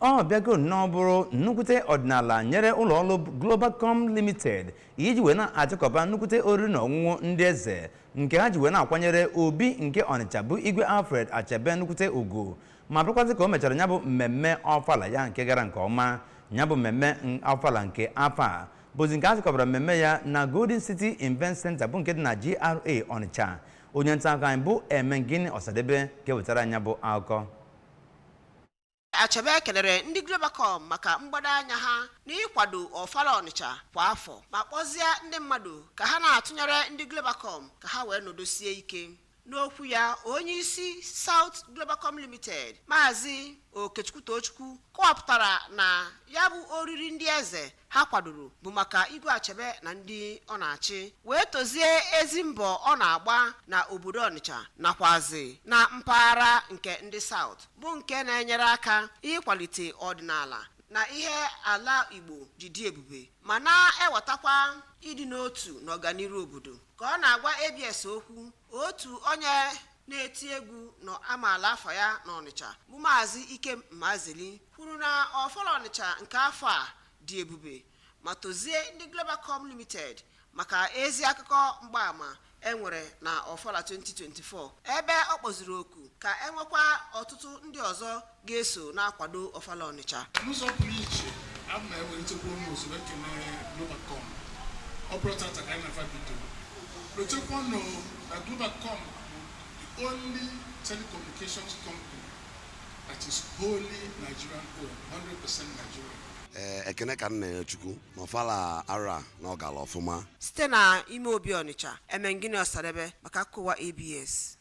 Ọ bịago nnọọ bụrụ nnukwute ọdịnala nyere ụlọọrụ Globacom Limited iji wee na-achịkọba nnukwute oriri na ọṅụṅụ ndị eze nke ha ji wee na-akwanyere obi nke Ọnịcha bụ Igwe Alfred Achebe nnukwute ugwu, ma bụrụkwazị ka o mechara ya bụ mmemme ọfala ya nke gara nke ọma. Ya bụ mmemme ọfala nke afọ a bụzi nke a chịkọbara mmemme ya na Golden City Event Center bụ nke dị na GRA Ọnịcha. Onye nta akụkọ anyị bụ Emengini Ọsadebe ga-ewetara anyị ya bụ akụkọ. Achebe kelere ndị Globacom maka mgbado anya ha n'ịkwado ọfala Ọnịcha kwa afọ, ma kpọzie ndị mmadụ ka ha na-atụnyere ndị Globacom ka ha wee nọdosie ike. N'okwu ya, onye isi South Globacom Limited, Maazị Okechukwu Tochukwu, kọwapụtara na ya bụ oriri ndị eze ha kwadoro bụ maka Igwe Achebe na ndị ọ na-achị, wee tozie ezi mbọ ọ na-agba na obodo Ọnịcha nakwazi na mpaghara nke ndị South, bụ nke na-enyere aka ịkwalite ọdịnala na ihe ala Igbo ji dị ebube, ma na-ewetakwa ịdị n'otu na ọganiru obodo. Ka ọ na-agwa ABS okwu, otu onye na-eti egwu nọ amaala afọ ya n'Ọnịcha bụ Maazị Ikem Mazeli kwuru na ọfala Ọnịcha nke afọ a dị ebube, ma tozie ndị Globacom Limited maka ezi akụkọ mgbaàmà enwere na ọfala 2024, ebe ọ kpọziri oku ka enwekwa ọtụtụ ndị ọzọ ga-eso na-akwado ọfala Ọnịcha. N'ụzọ pụrụ iche, a ma ewelitekwa ọnụ ozugbo ekene Globacom. Ọ bụrụ tata ka anyị na-afa bidoro, lotekwanụ na Globacom bụ the only telecommunications company that is wholly Nigerian owned, 100% Nigerian. Ee, ekene ka m na-enye Chukwu na ọfala ara na ọ gara ọfụma. Site na ime obi Ọnịcha, Emengini Ọsadebe maka akụkọ ABS.